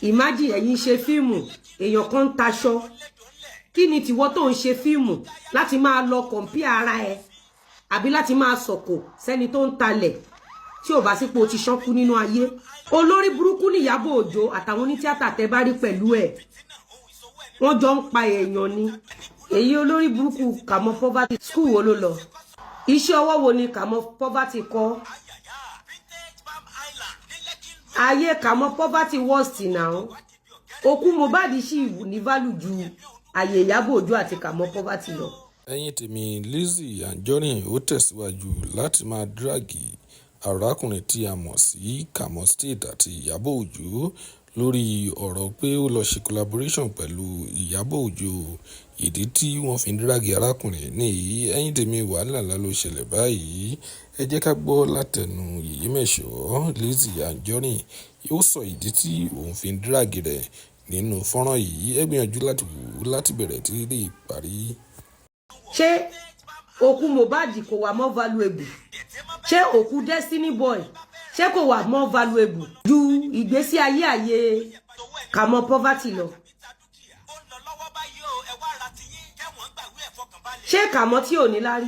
Imagine, ẹ̀yin ṣe fíìmù, èèyàn kan ń taṣọ. Kí ni tìwọ tó ń ṣe fíìmù láti máa lọ compare ara ẹ àbí láti máa sọ̀kò sẹ́ni tó ń talẹ̀, tí ò bá sípò ti ṣánkú nínú ayé? Olórí burúkú ní Ìyábọ̀ Òjó àtàwọn onítíátà tẹ́ bá rí pẹ̀lú ẹ̀, wọ́n jọ ń pa èèyàn ni. Èyí olórí burúkú Kàmọ́ Poverty, school wo ló lọ? Iṣẹ́ ọwọ́ wo ni Kàmọ́ Poverty kọ́? Ayé Kàmọ́ Poverty worst now. Òkú Mohbad sì ní value ju ayé Ìyábọ̀ Òjó àti Kàmọ́ Poverty lọ. Ẹ̀yin tèmi, Lizzy Anjorin ó tẹ̀síwájú láti máa drag arákùnrin tí a mọ̀ sí Kamo State àti Ìyábọ̀ Òjó lórí ọ̀rọ̀ pé ó lọ́ọ́ ṣe collaboration pẹ̀lú Ìyábọ̀ Òjó. Ìdí tí wọ́n fi ń drag arákùnrin nìyí. Ẹ̀yin tèmi, wàhálà ńlá ló ṣẹlẹ̀ báyìí. Ẹ jẹ́ ká gbọ́ látẹnu Yèyé Mẹ̀ṣọ́. Lizzy Anjorin ó sọ ìdí tí òun fi ń drag rẹ̀ nínú fọ́nrán yìí. Ẹ gbìyànjú láti wò ó láti bẹ̀rẹ̀ títí dé ìparí. Ṣé òkú Mohbad kò wà more valuable? Ṣé òkú Destiny Boy, ṣé kò wà more valuable ju ìgbésí ayé Kàmọ́ Poverty lọ? Ṣé Kàmọ́ tí ò ní lárí,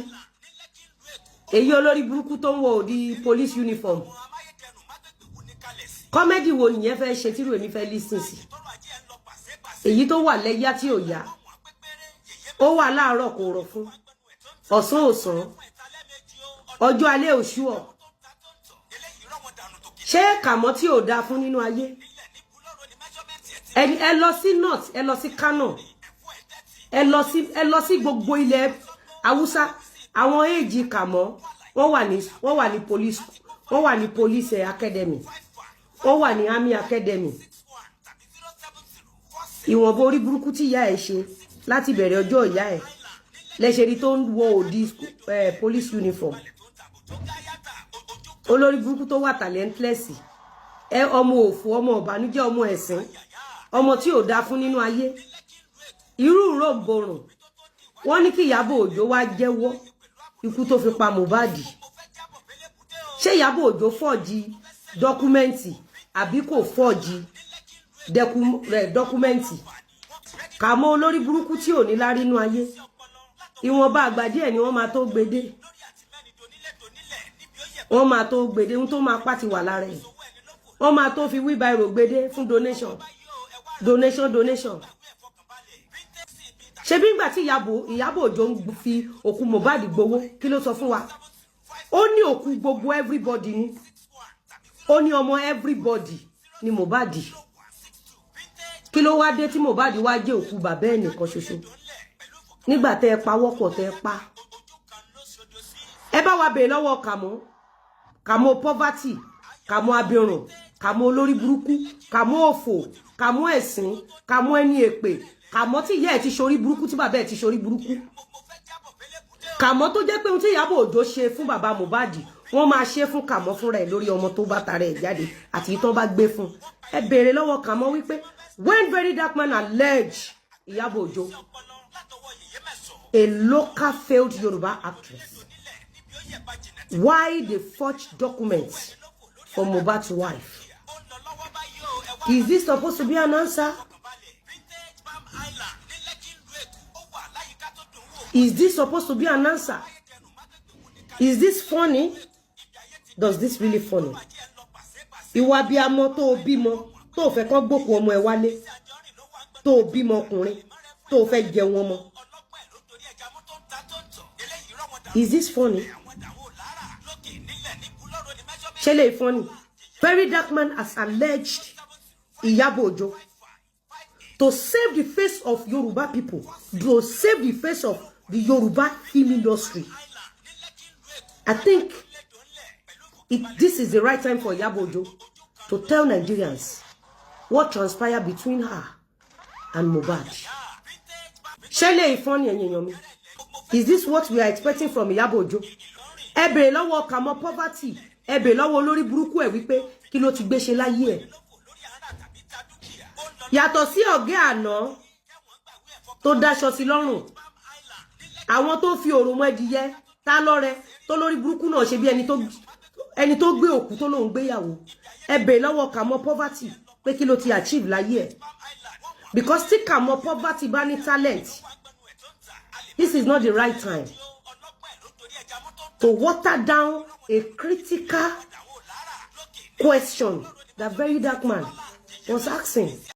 èyí olórí burúkú tó ń wọ òdi police uniform, comedy wo nìyẹn fẹ́ ṣe tírú èmi fẹ́ listen sí? Èyí tó wà lẹ́yà tí ò yá, ó wà láàárọ̀ kò rọ̀ fún ọ̀sán, òsán ọjọ́ alẹ́ òṣù ọ̀. Ṣé Kàmọ́ tí ò dáa fún nínú ayé ẹ lọ sí north, ẹ lọ sí Kano, ẹ lọ sí gbogbo ilẹ̀ Haúsá, àwọn èjì Kàmọ́, wọ́n wà ní police, wọ́n wà ní police academy, wọ́n wà ní army academy. Ìwọ̀nba orí burúkú tí ìyá ẹ̀ ṣe láti bẹ̀rẹ̀ ọjọ́ ìyá ẹ̀ lẹ́ṣẹ̀ rí tó ń wọ òdi police uniform. Olórí burúkú tó wà talentless ẹ, ọmọ òfò, ọmọ ìbànújẹ́, ọmọ ẹ̀sìn, ọmọ tí ò dáa fún nínú ayé. Irú ròǹbòrùn wọ́n ní kí Ìyábọ̀ Òjó wá jẹ́wọ́ ikú tó fi pa Mohbad. Ṣé Ìyábọ̀ Òjó forge document àbí kò forge document? Kàmọ́ olórí burúkú tí ò ní lárí inú ayé, ìwọ̀nba àgbà díẹ̀ ni wọ́n máa tó gbede, wọ́n máa tó gbede. Ohun tó máa pa ti wà lára ẹ̀. Wọ́n máa tó fi wheelbarrow gbede fún donation, donation, donation. Ṣebí ńgbà tí Ìyábọ̀ Òjó ń fi òkú Mohbad gbowó, kí ló sọ fún wa? Ó ní òkú gbogbo everybody ni. Ó ní ọmọ everybody ni Mohbad. Kí ló wá dé tí Mohbad wá jẹ́ òkú bàbá ẹ̀ nìkan ṣoṣo nígbà tẹ́ ẹ pawọ́pọ̀ tẹ́ ẹ pa? Ẹ bá wa bèèrè lọ́wọ́ Kàmọ́, Kàmọ́ Poverty, Kàmọ́ abirùn, Kàmọ́ olórí burúkú, Kàmọ́ òfò, Kàmọ́ ẹ̀sìn, Kàmọ́ ẹni èpè, Kàmọ́ tí ìyá ẹ̀ ti ṣorí burúkú, tí bàbá ẹ̀ ti ṣorí burúkú, Kàmọ́ tó jẹ́ pé ohun tí Ìyábọ̀ Òjó ṣe fún bàbá Mohbad, wọ́n máa ṣe fún Kàmọ́ fúnra ẹ̀ lórí ọmọ tó bá tara ẹ̀ jáde àti ìtàn bá gbé fún. Ẹ béèrè lọ́wọ́ Kàmọ́ wípé when Very Dark Man allege Ìyábọ̀ Òjó, a local failed Yoruba actress, why they forged documents for Mohbad's wife, is this supposed to be an answer? Is this supposed to be an answer? Is this funny? Does this really funny? Ìwà bí amọ tó o bímọ tó o fẹ́ kán gbókù ọmọ ẹ wálé, tó o bímọ ọkùnrin tó o fẹ́ jẹun ọmọ. Is this funny? Ṣé lè funny? Very Dark Man has alleged Iyabo Ojo to save the face of Yoruba people, to save the face of the Yoruba film industry. I think this is the right time for Iyabo Ojo to tell Nigerians what transpired between her and Mohbad. Ṣé lè funny, ẹ̀yin èèyàn mi? Is this what we are expecting from Iyabo Ojo? Ẹ bèrè lọ́wọ́ Kàmọ́ Poverty, ẹ bèrè lọ́wọ́ olórí burúkú ẹ̀ wípé kí ló ti gbé ṣe láyé ẹ̀. Yàtọ̀ sí ọ̀gẹ́ àná tó dáṣọ sí lọ́rùn, àwọn tó fi òròmọ ẹdìyẹ tá lọ́rẹ tó lórí burúkú náà ṣe bí ẹni tó gbé òkú tó lóun gbéyàwó. Ẹ bèrè lọ́wọ́ Kàmọ́ Poverty. Pé kí ló ti achieve láyé ẹ̀? Because tí Kamo Poverty bá ní talent, this is not the right time to water down a critical question that Very Dark Man was asking.